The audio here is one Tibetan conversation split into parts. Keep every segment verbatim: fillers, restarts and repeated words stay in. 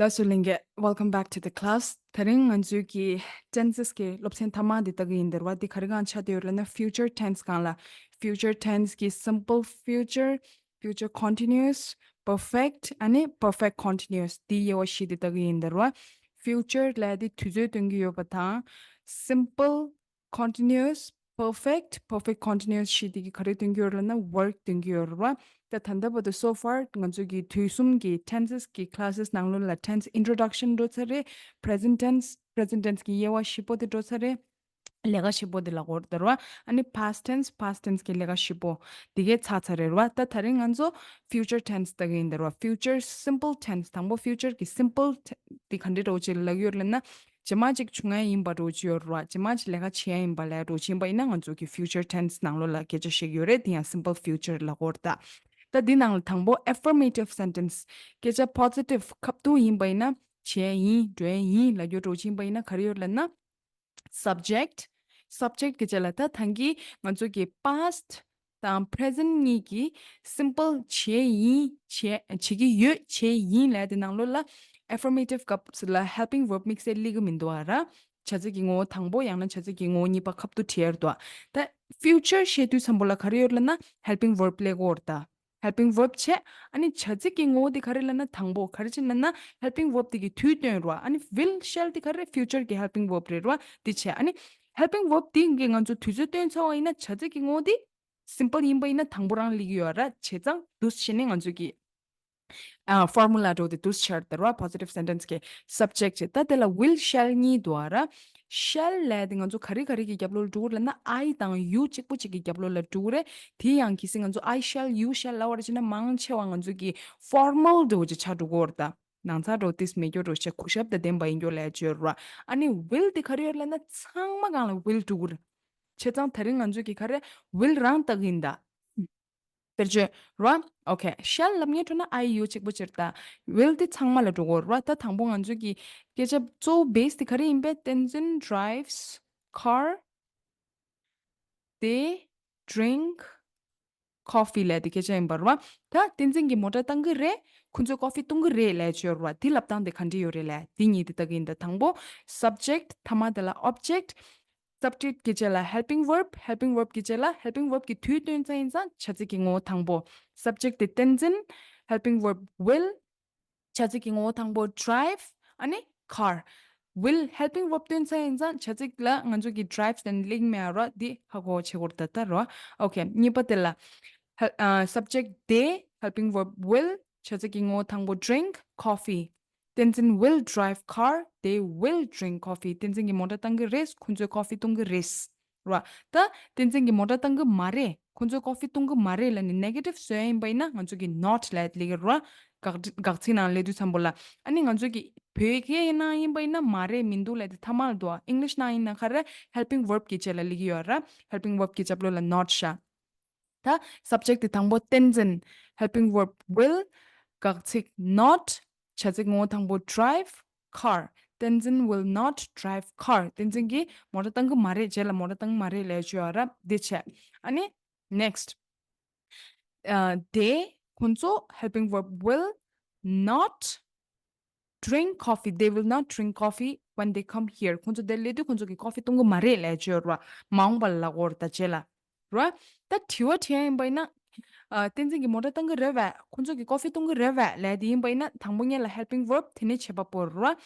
ལགས་སོ་ལྷན་རྒྱས། Welcome back to the class. དེ་རིང་ང་ཚོའི་གི་tenses གི་སློབ་ཚན་མཐའ་མ་འདི་ལྟ་གི་ཡིན་ཟེར་བ། འདི་ག་རེ་གང་ཆགས་བསྡད་ཡོད་ལབ་ན། future tense གང་ལ། future tense གི་simple future, future continuous, perfect, ཨ་ནི་perfect continuous འདི་དབྱེ་བ་བཞི་འདི་ལྟ་གི་ཡིན་ཟེར་བ། future ལབ་ཡ་འདི་དུས་ཚོད་སྟོན་གི་ཡོད་པ་དང་། simple, continuous, perfect, perfect continuous བཞི་དེ་གི་ག་རེ་སྟོན་གི་ཡོད་ལབ་ན་work སྟོན་གི་ཡོད་རེད་བ། ད་ད་ལྟ་བར་དུ་so far ང་ཚོ་གི་དུས་གསུམ་གྱི་tenses གི་classes ནང་ལོགས་ལ་tense introduction འགྲོ་ཚར་རེད། present tense, present tense གི་དབྱེ་བ་བཞི་པོ་དེ་འགྲོ་ཚར་རེད། ལས་ཀ་བཞི་པོ་དེ་ལབ་དགོས་རེད་བ། ཨ་ནི་past tense, past tense གི་ལས་ཀ་བཞི་པོ་དེ་གའི་ཚར་ཚར་རེད་བ། ད་དེ་རིང་ང་ཚོ་future tense ལྟ་གི་ཡིན་ཟེར་བ། future simple tense དང་པོ། future གི་simple དེ་ག་འདྲ་འདྲ་བོ་ཅིག་ལབ་ཡོད་ལབ་ན། ཇེ་མང་ཅིག་བྱུང་ཡ་ཡིན་པ་འདྲ་བོ་ཅིག་ཡོད་རེད་བ། ཇེ་མང་ཅིག་ལས་ཀ་བྱེད་ཡ་ཡིན་པ་ལབ་འགྲོ་ཕྱིན་པ་ཡིན་ན། ང་ཚོ་གི་future tense ནང་ལོགས་ལ་སྐད་ཆ་བཤད་ཀྱི་ཡོད་རེད། དེ་ཡང་simple future ལབ་དགོས་རེད་ད། ད་འདི་ནང་ལ་དང་པོ་affirmative sentence། སྐད་ཆ་positive ཁ་ཐུག་ཡིན་པ་ཡིན་ན། བྱེད་ཡ་ཡིན། འགྲོ་ཡ་ཡིན་ལབ་རྒྱུ་འདྲ་བོ་ཕྱིན་པ་ཡིན་ན་ག་རེ་ཡོད་ལབ་ན། subject, subject གི་རྗེས་ལ་ད་ཐང་གི་ང་ཚོ་གི་past དང་present གཉིས་ཀྱི་simple བྱས་ཡིན། བྱས་བྱེད་ཀྱི་ཡོད། བྱས་ཡིན་ལབ་དེ་ནང་ལོགས་ལ་affirmative སྐབས་ལ་helping verb དམིགས་བསལ་སླེབས་ཀྱི་མི་འདུག་ཨ་ར། བྱ་ཚིག་གི་ངོ་བོ་དང་པོ་ཡང་ན་བྱ་ཚིག་གི་ངོ་བོ་གཉིས་པ་ཁ་ཐུག་བྲིས་ཡ་རེད་འདུག་ཨ། ད་future བཤད་དུས་ཙམ་པོ་ལ་ག་རེ་ཡོད་ལབ་ན་helping verb སླེབས་ཀྱི་ཡོད་རེད་ད། helping verb བྱས། ཨ་ནི་བྱ་ཚིག་གི་ངོ་བོ་དེ་ག་རེ་ལབ་ན། དང་པོ་ག་རེ་བྱས་ལབ་ན་helping verb དེ་གི་དུས་སྟོན་རེད་བ། ཨ་ནི་will, shall དེ་ག་རེ་future གི་helping verb རེད་བ། དེ་བྱས། ཨ་ནི་helping verb དེ་གི་ང་ཚོ་དུས་ཚོད་སྟོན་ཚར་བ་ཡིན་ན་བྱ་ཚིག་གི་ངོ་བོ་དེ་simple ཡིན་པ་ཡིན་ན་དང་པོ་རང་སླེབས་ཀྱི་ཡོད་ར། བྱས་ཙང་འདུག་སེ་བྱས་ནས་ང་ཚོ་གི་ཨ། formula འགྲོ་དེ་འདུག་སེ་ཆགས་དེ་ར། positive sentence གི་subject བྱས། ད་དེ་ལ་will, shall གཉིས་འདུག་ཨ་ར། shall ལབ་དེ་ང་ཚོ་ག་རེ་ག་རེ་གི་རྒྱབ་ལོགས་ལ་འགྲོ་གི་རེད་ལབ་ན་I དང་you གཅིག་པོ་གཅིག་གི་རྒྱབ་ལོགས་ལ་འགྲོ་གི་རེད། དེ་ཡང་གལ་སྲིད་ང་ཚོ་I shall, you shall ལབ་པ་རེད་བྱས་ན་མང་ཆེ་བ་ང་ཚོ་གི་formal འགྲོ་ཅིག་ཆགས་འགྲོ་གི་ཡོད་རེད་ད། ནང་ཚགས་འགྲོ་དེ་མེད་སྐྱོ་འགྲོ་བྱས་གུས་ཞབས་དང་ལྡན་པ་ཡིན་སྐྱོ་ལབ་ཡ་ཅིག་ཡོད་རེད་བ། ཨ་ནི་will དེ་ག་རེ་ཡོད་ལབ་ན་ཚང་མ་སྒང་ལ་will འགྲོ་གི་རེད། བྱས་ཙང་དེ་རིང་ང་ཚོ་གི་ག་རེ་will རང་ལྟ་གི་ཡིན་ད། དཔེར་བརྗོད་ར། okay, shall ལབ་མཁན་འཕྲོ་ན་I, you གཅིག་པོ་ཅིག་རེད་ད། will དེ་ཚང་མ་ལ་འགྲོ་གི་ཡོད་རེད་བ། ད་དང་པོ་ང་ཚོ་གི་སྐད་ཆ་གཙོ་བོ་base དེ་ག་རེ་ཡིན་པས། Tenzin drives car, they drink coffee ལབ་དེ་སྐད་ཆ་ཡིན་པ་རེད་བ། ད་བསྟན་འཛིན་གྱིས་མོ་ཊ་བཏང་གི་རེད། ཁོ་ཚོས་ཀོ་ཕི་བཏུང་གི་རེད་ལབ་ཡ་ཅིག་ཡོད་རེད་བ། དེ་ལབ་སྟངས་དེ་ག་འདྲ་ཡོད་རེད་ལབ་དེ་གཉིས་དེ་ལྟ་གི་ཡིན་ད། དང་པོ་subject མཐའ་མ་དེ་ལ་object, subject གི་རྗེས་ལ་helping verb, helping verb གི་རྗེས་ལ་helping verb གི་དུས་སྟོན་ཚར་ཡིན་ཙང་བྱ་ཚིག་གི་ངོ་བོ་དང་པོ། subject དེ་བསྟན་འཛིན། helping verb will, བྱ་ཚིག་གི་ངོ་བོ་དང་པོ་drive, ཨ་ནི་car, will helping verb སྟོན་ཚར་ཡིན་ཙང་བྱ་ཚིག་ལ་ང་ཚོ་གི་drive དེ་སླེབས་མེད་ར། འདི་ཧ་གོ་བ་བྱེད་དགོས་རེད་ད་ལྟ་ར། okay, གཉིས་པ་དེ་ལ་ཧ་ཨ། subject they, helping verb will, བྱ་ཚིག་གི་ངོ་བོ་དང་པོ་drink coffee, བསྟན་འཛིན་will drive car, they will drink coffee. བསྟན་འཛིན་གྱིས་མོ་ཊ་བཏང་གི་རེད། ཁོ་ཚོས་ཀོ་ཕི་བཏུང་གི་རེད། ར། ད་བསྟན་འཛིན་གྱིས་མོ་ཊ་བཏང་གི་མ་རེད། ཁོ་ཚོས་ཀོ་ཕི་བཏུང་གི་མ་རེད་ལབ་ནས་negative བཟོ་ཡ་ཡིན་པ་ཡིན་ན་ང་ཚོ་གི་not ལབ་ཡ་དེ་སླེབས་ཀྱི་རེད་བ། དགག་དགག་ཚིག་ནང་སླེབས་དུས་ཙམ་པོ་ལ། ཨ་ནི་ང་ཚོ་གི་བོད་སྐད་ནང་ཡིན་པ་ཡིན་ན་མ་རེད་མི་འདུག་ལབ་ཡ་དེ་མཐའ་མ་ལ་འདུག་བ། English ནང་ཡིན་ན་ག་རེ་helping verb གི་རྗེས་ལ་སླེབས་ཀྱི་ཡོད་ར། helping verb གི་རྒྱབ་ལོགས་ལ་not ཤག་ད་subject དེ་དང་པོ་བསྟན་འཛིན། helping verb will, དགག་ཚིག་not, བྱ་ཚིག་ངོ་བོ་དང་པོ་drive car. བསྟན་འཛིན will not drive car. བསྟན་འཛིན་གྱིས་མོ་ཊ་བཏང་གི་མ་རེད། རྗེས་ལ་མོ་ཊ་བཏང་གི་མ་རེད་ལབ་ཡ་ཅིག་ཡོད་ར། འདི་བྱས། ཨ་ནི་next, uh, they ཁོང་ཚོ་helping verb will not drink coffee, they will not drink coffee when they come here. ཁོང་ཚོ་འདིར་སླེབས་དུས་ཁོང་ཚོ་གིས་ཀོ་ཕི་བཏུང་གི་མ་རེད་ལབ་ཡ་ཅིག་ཡོད་ར། མ་འོངས་པ་ལ་ལབ་དགོས་རེད་ད་རྗེས་ལ། ར། ད་དྲི་བ་དྲི་ཡ་ཡིན་པ་ཡིན་ན། ཨ། བསྟན་འཛིན་གྱིས་མོ་ཊ་བཏང་གི་རེད་བས། ཁོང་ཚོ་གིས་ཀོ་ཕི་བཏུང་གི་རེད་བས་ལབ་ཡ་དེ་ཡིན་པ་ཡིན་ན་དང་པོ་ཉིད་ལ་helping verb དེ་ནས་བྱེད་པ་པོ་ར།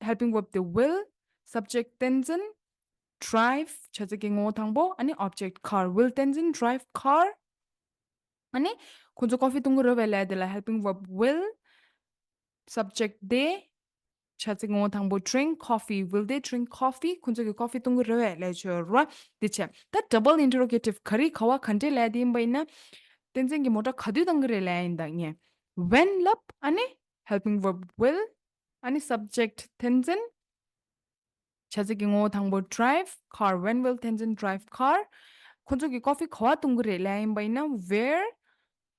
helping verb དེ་will, subject བསྟན་འཛིན, drive བྱ་ཚིག་གི་ངོ་བོ་དང་པོ། ཨ་ནི་object car. Will བསྟན་འཛིན་drive car? ཨ་ནི་ཁོང་ཚོ་ཀོ་ཕི་བཏུང་གི་རེད་བས་ལབ་ཡ་དེ་ལ་helping verb will, subject they, བྱ་ཚིག་ངོ་བོ་དང་པོ་drink coffee. Will they drink coffee? ཁོང་ཚོ་གིས་ཀོ་ཕི་བཏུང་གི་རེད་བས་ལབ་ཡ་ཅིག་ཡོད་ར། འདི་བྱས། ད་double interrogative ག་རེ་ག་བ་ག་འདྲས་ལབ་ཡ་དེ་ཡིན་པ་ཡིན་ན། བསྟན་འཛིན་གྱིས་མོ་ཊ་ག་དུས་བཏང་གི་རེད་ལབ་ཡ་ཡིན་ད་ངས། When ལབ། ཨ་ནི་helping verb will, ཨ་ནི་subject བསྟན་འཛིན། བྱ་ཚིག་གི་ངོ་བོ་དང་པོ་drive car. When will Tenzin drive car? ཁོང་ཚོ་གིས་ཀོ་ཕི་ག་བ་བཏུང་གི་རེད་ལབ་ཡ་ཡིན་པ་ཡིན་ན། Where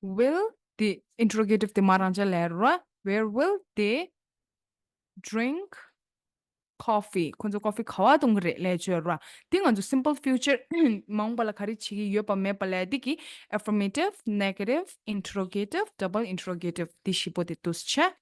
will they, interrogative དེ་མ་རང་ཅག་ལབ་ཡ་ར། Where will they drink coffee? ཁོང་ཚོ་ཀོ་ཕི་ག་བ་བཏུང་གི་རེད་ལབ་ཡ་ཅིག་ཡོད་ར། དེ་ང་ཚོ་simple future མ་འོངས་པ་ལ་ག་རེ་བྱེད་ཀྱི་ཡོད་པ་མེད་པ་ལབ་ཡ་དེ་གི་affirmative, negative, interrogative, double interrogative དེ་བཞི་པོ་དེ་འདུག་སེ་བྱས།